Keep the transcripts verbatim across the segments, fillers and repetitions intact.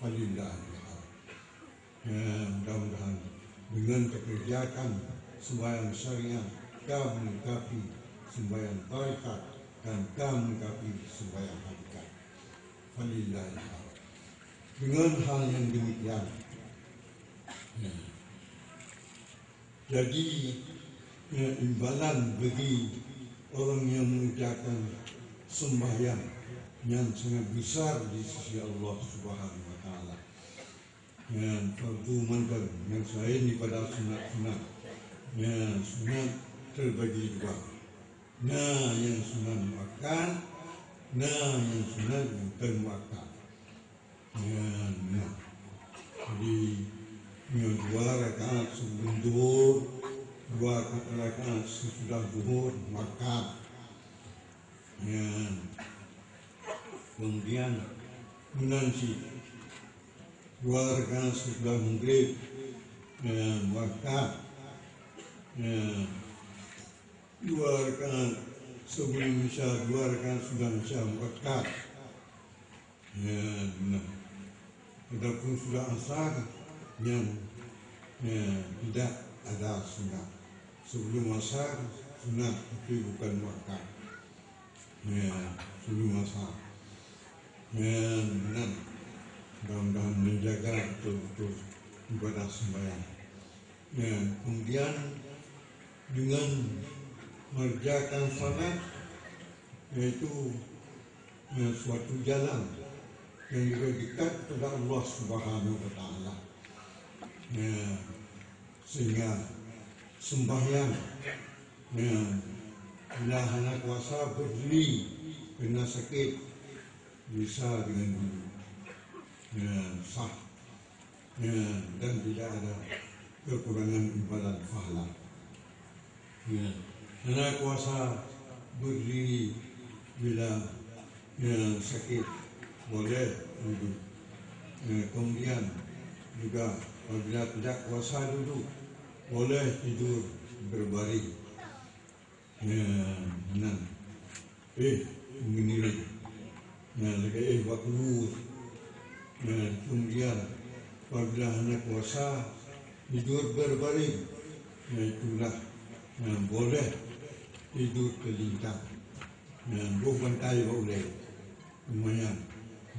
Alhamdulillah. Ya, mudah-mudahan dengan takerjakan sembahyang syariat ka melengkapi sembahyang tarekat dan ka melengkapi sembahyang hakikat. Alhamdulillah. Dengan hal yang demikian, ya, jadi, ya, imbalan bagi orang yang mengerjakan sembahyang yang sangat besar di sisi Allah Subhanahu wa Taala. Nyan fardu mantong, nyang selain daripada sunat-sunat. Nyan sunat terbagi dua. Na nyang sunat muakkad, na nyang sunat nyang kon muakkad. Nyan, nah. Jadi, nyoe dua rakaat sebelum zuhur, dua rakaat sesudah zuhur, muakkad. Nyan. Kemudian, meunan cit dua rakaat sesudah maghrib, ya, muakkad. Ya, dua rakaat sebelum isya, dua rakaat sesudah isya, muakkad. Ya, nah. Adapun sesudah asar, nyan, ya, tidak ada sunat. Sebelum asar, sunat, tapi bukan muakkad. Ya, sebelum asar. Ya, benar. Mudah-mudahan menjaga betul-betul ibadah sembahyang. Ya, kemudian dengan mengerjakan salat, yaitu, ya, suatu jalan yang lebih dekat kepada Allah Subhanahu wa Taala. Ya, sehingga sembahyang, ya, bila hana kuasa berdiri, kena sakit, bisa dengan duduk. Ya, sah. Ya, dan tidak ada kekurangan imbalan pahala. Ya, hana kuasa berdiri bila, ya, sakit, boleh duduk. Ya, kemudian juga apabila tidak kuasa duduk, boleh tidur berbaring. Ya, nan. Eh, meuneurang. Nyan lagèe éh bak kubu. Nyan, kemudian, apabila hana kuasa tidur berbaring, nyan itulah, nyan boleh tidur terlintang. Nyan boh bantai bak ulèe. Lumayan,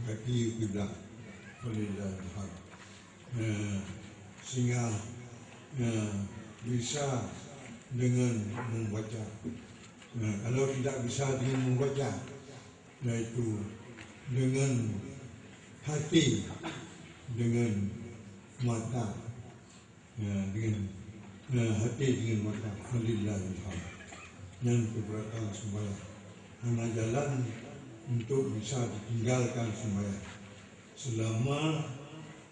kaki kiblat. Walillahil hamd. Eh, sehingga, eh, bisa dengan membaca. Nah, kalau tidak bisa dengan membaca, yaitu dengan hati, dengan mata, ya, dengan, ya, hati dengan mata. Walillahil hamd. Nyan keberatan sembahyang. Hana jalan untuk bisa ditinggalkan sembahyang. Selama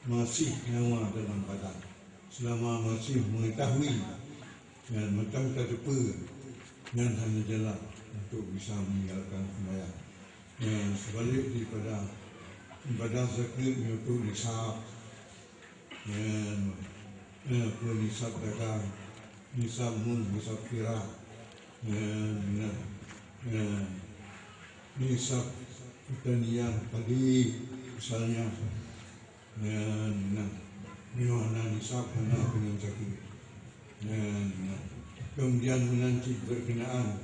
masih nyawa dalam badan, selama masih mengetahui, nyan mantong tateupeue, nyan hana jalan untuk bisa meninggalkan sembahyang. Nyan seubalik daripada ibadah zakeuet nyoe untuk nisab. Nyan, nyan peue nisab dagang, nisab mun, nisab pirak. Nyan, nyan, nyan nisab pertanian padi misalnya. Nyan, nyan. Nyoe hana nisab, hana keuneuk zakeuet. Nyan, nyan. Kemudian meunan cit berkenaan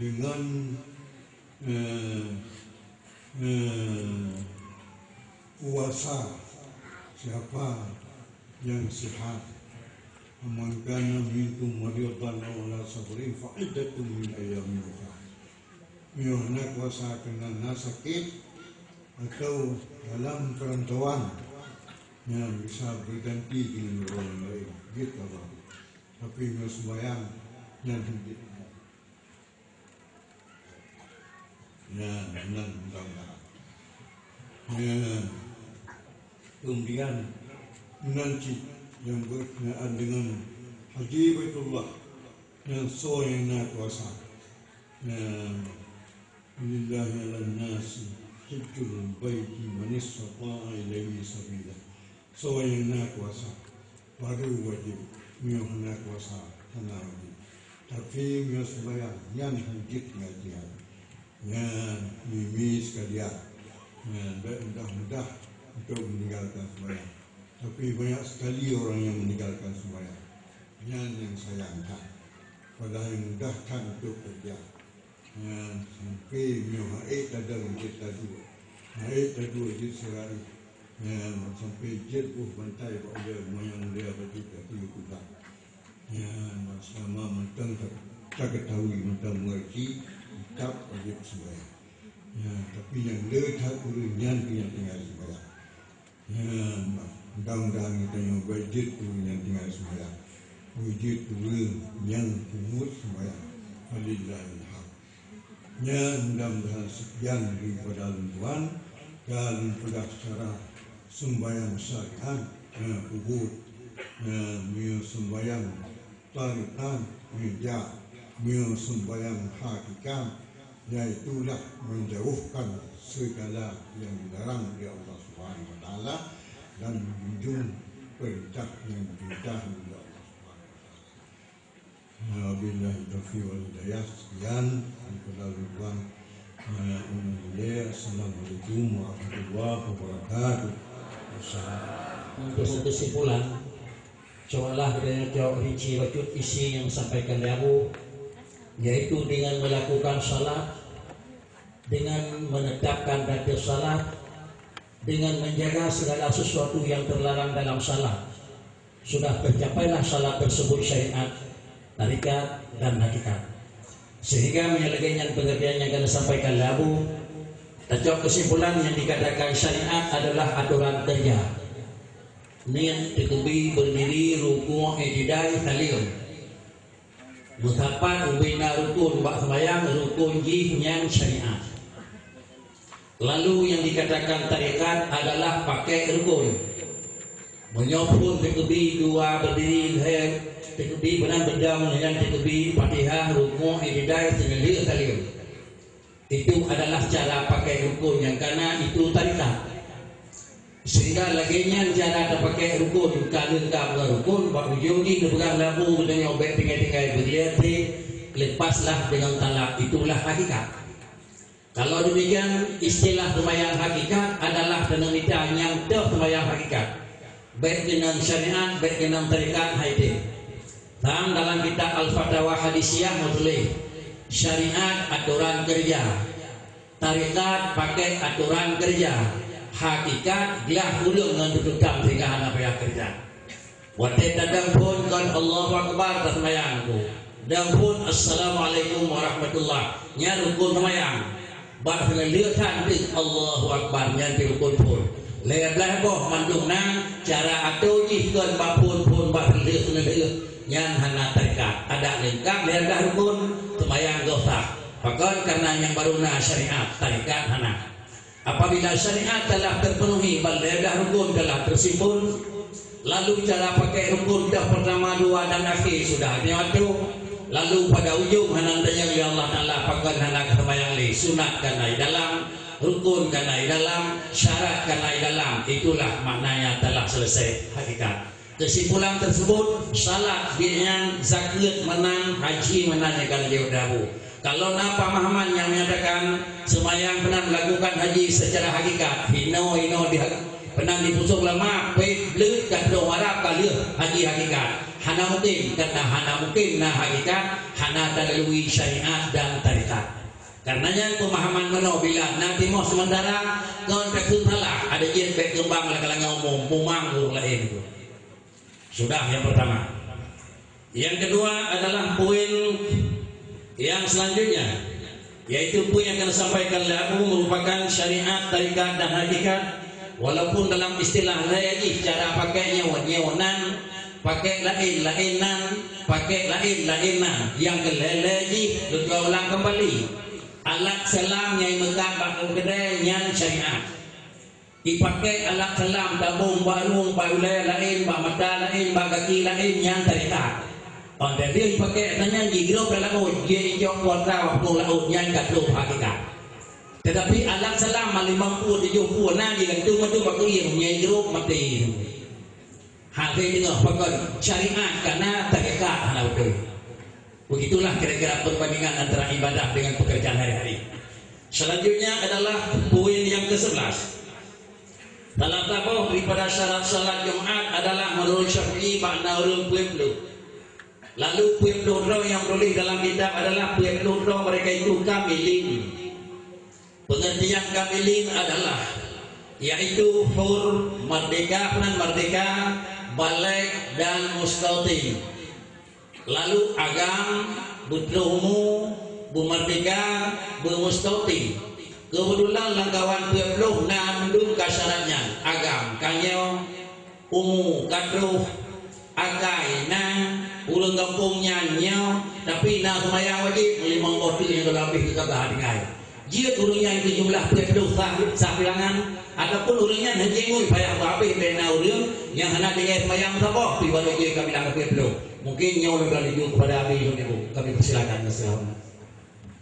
dengan, eh, eh, puasa siapa yang sihat. Faman kana minkum maridan aw ala safarin fa iddatun min ayyamin ukhar. Meunyoe hana kuasa keunan na sakét atau dalam peurantauan, nyan bisa beuganti deungon ureueng laén, jeuet tabah. Tapi meunyoe sumbayang, nyan hana jeuet. Nyan, nyan mudah-mudahan. Nyan. Kemudian, meunan cit nyang berkenaan dengan Haji Baitullah, nyan soe nyang na kuasa. Nyan, "Walillahi 'alan nasi hijjul baiti man istata'a ilaihi sabila." Soe nyang na kuasa, baru wajéb, meunyoe hana kuasa, hana wajéb. Tapi meunyoe sumbayang, nyan han jeuet ngon jihad. Nyan, mi-mi sikalian. Nyan, bèk mudah-mudah untuk meninggalkan sembahyang. Tapi banyak sekali orang yang meninggalkan sembahyang. Nyan nyang sayang that. Padahai mudah that untuk kerja. Nyan sampai nyoe hai tadong jeuet taduek. Hai taduek jeuet seurari. Nyan sampai jeuet boh bantai bak ulèe manyang ulèe baju kaki kudak. Nyan sama mantong tak, tak ketahui mantong mengerti kitab wajib sembahyang. Nyan, tapi nyang le that ureueng nyan tu nyang tinggai sembahyang. Nyan, mudah-mudahan geutanyoe beuet jeuet ureueng nyang tinggai sembahyang. Beuet jeuet ureueng nyang pungut sembahyang. Walillahil hamd. Nyan, mudah-mudahan sekian daripada lôn tuan, dan daripada secara sembahyang syariat, eh, peubuet, eh, meunyoe sembahyang tarekat, meunyoe jak, meunyoe sembahyang hakikat, yaitulah menjauhkan segala yang dilarang oleh Allah Subhanahu wa Taala dan menjunjung perintah yang diperintah oleh Allah Subhanahu wa Taala. Wabillahi taufiq wal hidayah. Sekian daripada lôn tuan, eh, Imam Mulia. Assalamualaikum warahmatullahi wabarakatuh. Untuk kesimpulan, cobalah kita cok rinci bacut isi yang disampaikan lé Abu, yaitu dengan melakukan salat, dengan menetapkan tartib salat, dengan menjaga segala sesuatu yang terlarang dalam salat. Sudah tercapailah salat tersebut syariat, tarekat, dan hakikat. Sehingga meunyoe lagèe nyan pengertian nyang ka neusampaikan lé Abu, tacok kesimpulan nyang dikatakan syariat adalah aturan kerja. Niet, takbir, berdiri, rukuk, i'tidal, tahlil. Meusapat ubena rukun bak seumayang, rukun jih nyan syariat. Lalu nyang dikatakan tarekat adalah pakèk rukun. Meunyoe phôn takbir, dua berdiri, lhèe takbir, meunan beudong, nyan takbir, Fatihah, rukuk, i'tidal, seuneuliek tahlil. Itu adalah cara pakèk rukun nyang kana itu tarekat. Sehingga lagèe nyan cara tapakèk rukun, ka leungkap ngon rukun, bak ujong jih neupeugah lé Abu geutanyoe bèk tinggai-tinggai beuliet, leupaslah deungon talak, itulah hakikat. Kalau demikian, istilah seumayang hakikat adalah deunamita nyang toh seumayang hakikat. Bèk keunong syariat, bèk keunong tarekat, hai teuh. Tam dalam kitab Al-Fatawa Hadisiyah meutuléh, syariat atoran keureuja, tarekat pakèk atoran keureuja, hakikat glah ureueng ngon teutukang sehingga hana payah keureuja. Watèe tadong phôn kon Allahu Akbar taseumayang tu. Dong phôn Assalamualaikum warahmatullah. Nyan rukun seumayang. Bak seuneuliek that deuh Allahu Akbar nyan di rukun phôn. Lhèe blaih boh mandum na cara atô jih kon bak phôn-phôn bak seuneuliek-seuneuliek. Nyan hana tarekat. Adak leungkap lhèe blaih rukun seumayang goh sah. Pakon? Karena nyang barô na syariat, tarekat hana. Apabila syariat telah terpenuhi, ban lhèe blaih rukun telah tersimpul, lalu cara pakèk rukun dah pertama, dua, dan akhé sudah diatur, lalu pada ujong hana tanyong lé Allah Taala pakon hana ka seumayang lé, sunat kana i dalam, rukun kana i dalam, syarat kana i dalam, itulah maknanya telah selesai hakikat. Kesimpulan tersebut, salat, biet nyan, zakeuet meunan, haji meunan nyang ka lheueh dabu. Kalau na pemahaman nyang menyatakan seumayang peunan melakukan haji secara hakikat, hino-hino di, peunan dipusong lama, pet bleuet ka troh Arab ka lheueh haji hakikat. Hana mungkin, karena hana mungkin na hakikat, hana talalui syariat dan tarekat. Karena nyan pemahaman meunoe bila na timoh sementara, kon takheun salah, adak jeuet bèk keumbang lam kalangan umum, mumang ureueng laén tu. Sudah yang pertama. Yang kedua adalah poin yang selanjutnya, yaitu poin yang akan disampaikan oleh Abu merupakan syariat, tarekat, dan hakikat. Walaupun dalam istilah lhèe jih cara pakèk nyoe, nyoe nan, pakèk laén, laén nan, pakèk laén, laén nan. Nyang keu lhèe-lhèe jih, lôn ulang kembali. Alat selam nyang meukat bak keudè nyan syariat. Ipakèk alat selam tabông bak rueng, bak ulèe laén, bak mata laén, bak gaki laén, nyan tarekat. Óh lheueh ipakèk nyan jigrob lam laôt, jicok kuasa bak laôt, nyan ka troh hakikat. Tetapi alat selam limong ploh tujoh ploh na jigantung mantong bak keuieng, nyan jigrob maté. Hana deungoe pakon syariat kana tarekat hana beutôi. Begitulah kira-kira perbandingan antara ibadah dengan pekerjaan hari-hari. Selanjutnya adalah poin yang kesebelas. Salah saboh daripada syarat salat Jumat adalah menurut Syafi'i bak na ureuëng peuet ploh. Lalu peuet ploh droe nyang tuléh dalam kitab adalah peuet ploh droe mereka itu kamilin. Pengertian kamilin adalah, yaitu hur, merdeka, penan merdeka, baligh dan mustautin. Lalu agam, beutôh umu, beumerdeka, beumustautin. Keubeutulan lam kawan peuet ploh na mandum ka syarat nyan, agam ka nyoe, umu ka troh, akai na, ureuëng gampông nyan nyoe, tapi na seumayang wajéb, limong boh teuk nyang ka habéh ka tinggai. Jeuet ureuëng nyan keu jumlah peuet ploh sah, sah bilangan, ataupun ureuëng nyan hana jeuet ngon payah habéh bak na ureuëng nyang hana tinggai seumayang saboh, pi baru jeuet ka bilang peuet ploh. Mungkin nyoe lôn tuan tuju kepada Abi Ibu. Kami persilakan, Mas Rahman.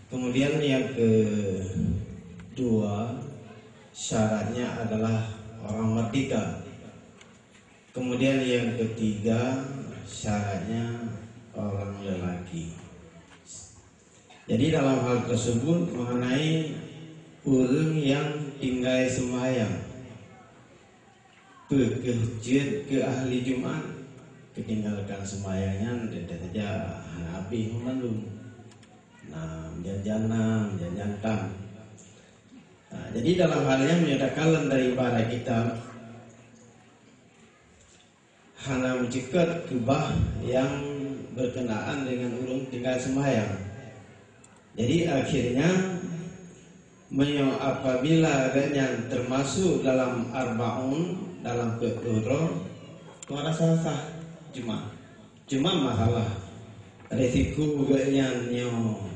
Kemudian yang kedua, syaratnya adalah orang merdeka. Kemudian yang ketiga, syaratnya orang lelaki. Jadi dalam hal tersebut mengenai ureuëng nyang tinggai seumayang, peu kheueh jeuet keu ahli Jumat, keutinggalkan seumayang nyan teuntée saja hana habéh mandum. Nah, janjan na, janjan tam. Nah, jadi dalam hal nyan meunyoe takalon dari ibarat kitab, hana meuceukat keubah nyang berkenaan dengan ureuëng tinggai seumayang. Jadi akhirnya, meunyoe apabila gobnyan termasuk dalam arbaun, dalam peuet ploh droe, maka sah-sah Jumat. Cuma masalah risiko gobnyan nyoe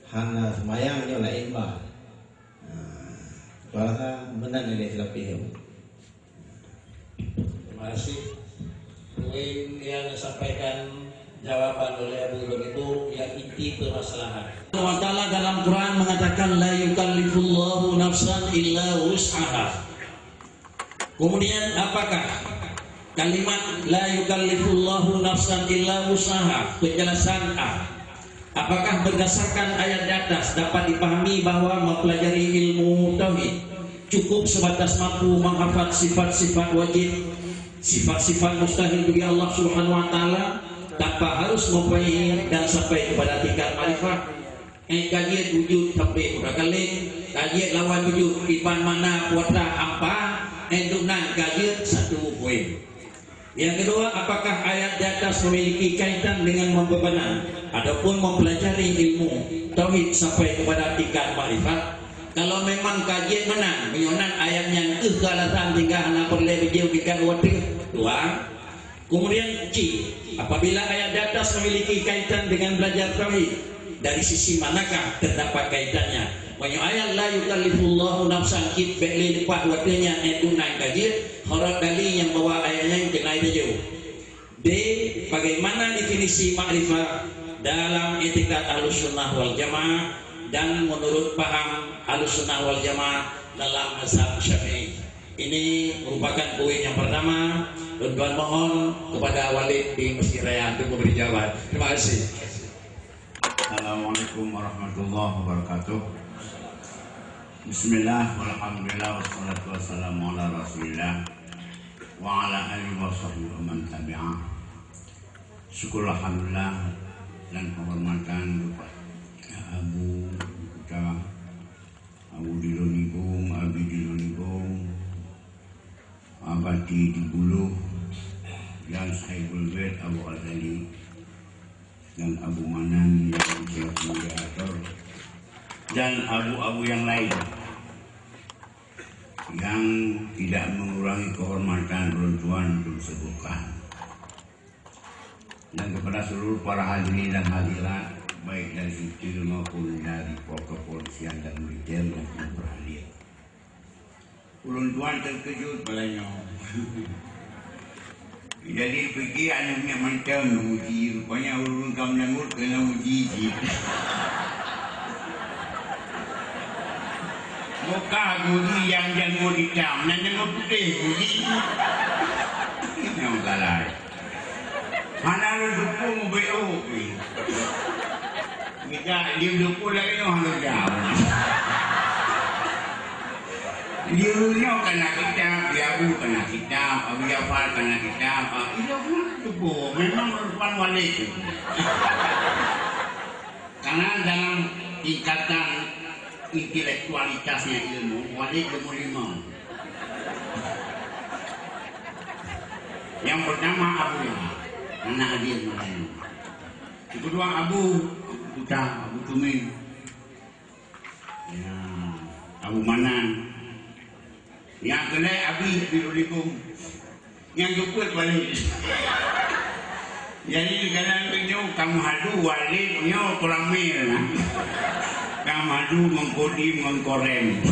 hana seumayang nyoe laén bah. Nah, rasa meunan ilée seulapéh. Terima kasih. Poin yang disampaikan jawaban oleh Abu Ibrahim itu yang inti permasalahan. Allah Taala dalam Quran mengatakan, "La yukallifullahu nafsan illa wus'aha." Kemudian, apakah kalimat "La yukallifullahu nafsan illa wus'aha", penjelasan A, apakah berdasarkan ayat di atas dapat dipahami bahwa mempelajari ilmu tauhid cukup sebatas mampu menghafal sifat-sifat wajib, sifat-sifat mustahil bagi Allah Subhanahu wa Taala, tanpa harus mempunyai dan sampai kepada tingkat makrifat? Eh, ka jeuet wujud sampai mutakallim, ka jeuet lawan wujud iban makna kuasa hampa, eh, untuk nan ka jeuet satu poin. Yang kedua, apakah ayat di atas memiliki kaitan dengan memperbenar ataupun mempelajari ilmu tauhid sampai kepada tingkat makrifat? Kalau memang ka jeuet meunan, meunyoe nan ayat nyan keuh keu alasan sehingga hana peureulée beujeuet tingkat watée, dua. Kemudian C, apabila ayat di atas memiliki kaitan dengan belajar tauhid, dari sisi manakah terdapat kaitannya? Meunyoe ayat "La yukallifullahu nafsan" cit bék lé leupah watée nyan, eh, tunai ka jeuet, horot dalil nyang bahwa ayat nyan keunan teujoh. D, bagaimana definisi makrifat dalam i'tikad Ahlussunnah wal Jamaah dan menurut paham Ahlussunnah wal Jamaah dalam mazhab Syafi'i? Ini merupakan poin yang pertama. Tuan-tuan mohon kepada Walid di Masjid Raya untuk memberi jawaban. Terima kasih. Assalamualaikum warahmatullahi wabarakatuh. Bismillah, walhamdulillah, wassalatu wassalamu ala Rasulillah, wa ala alihi wa sahbihi wa man tabi'ah. Syukur alhamdulillah dan penghormatan kepada Abu Kuta, Abu Dilon Ibung, Abi Dilon Ibung, Abati di Buluh, dan Sahibul Bait Abu Ghazali, dan Abu Manan yang selaku moderator, dan abu-abu yang lain yang tidak mengurangi kehormatan ulôn tuan untuk disebutkan. Dan kepada seluruh para hadirin dan hadirat, baik dari sipil maupun dari kepolisian dan militer yang telah berhadir. Ulôn tuan terkejut pada nyoe. Jadi, pikir aneuk miet mantong neuuji, rupanya ulôn ka meunanggôt keuneuk uji cit. Muka guri nyang janggut itam, nyang janggut putéh guri. Nyang galai. Hana lôn dukung B O P. Mita dia dukung lagi nyoe hana jaweueb. Dia nyoe kana kitab, dia Abu kana kitab, Abu Jafar kana kitab. Ah, dia pun cukup. Memang perempuan wali tu. Karena dalam tingkatan intelektualitasnya ilmu, wali ilmu lima. Yang pertama Abu Jafar, anak Adil Melayu. Yang kedua Abu Kuta, Abu Tumin. Ya, Abu Manan. Nyang keulhèe Abi Birulikum. Nyang keupeuet Walid. Jadi, kadang nyoe ka meuhadu Walid nyoe Koramil, nah. Ka meuhadu ngon Kodim ngon Korem.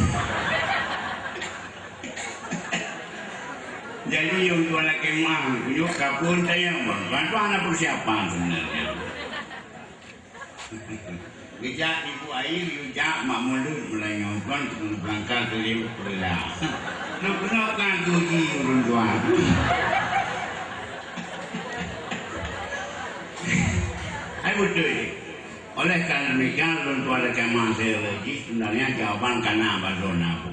Jadi, nyang tuan lakèe meu'ah, nyoe ka pun tayang, Bang. Tuan hana persiapan sebenarnya. Geujak ibu air, geujak mak mulod meulayeue kon teungoh beurangkat keu lheueh peureulah. Nyoe keunoe kan geuji ureueng tuha. Hai beutôi. Oleh karena demikian, ureueng tuha lagèe masa lagi, sebenarnya jawaban kana bak droeneuh.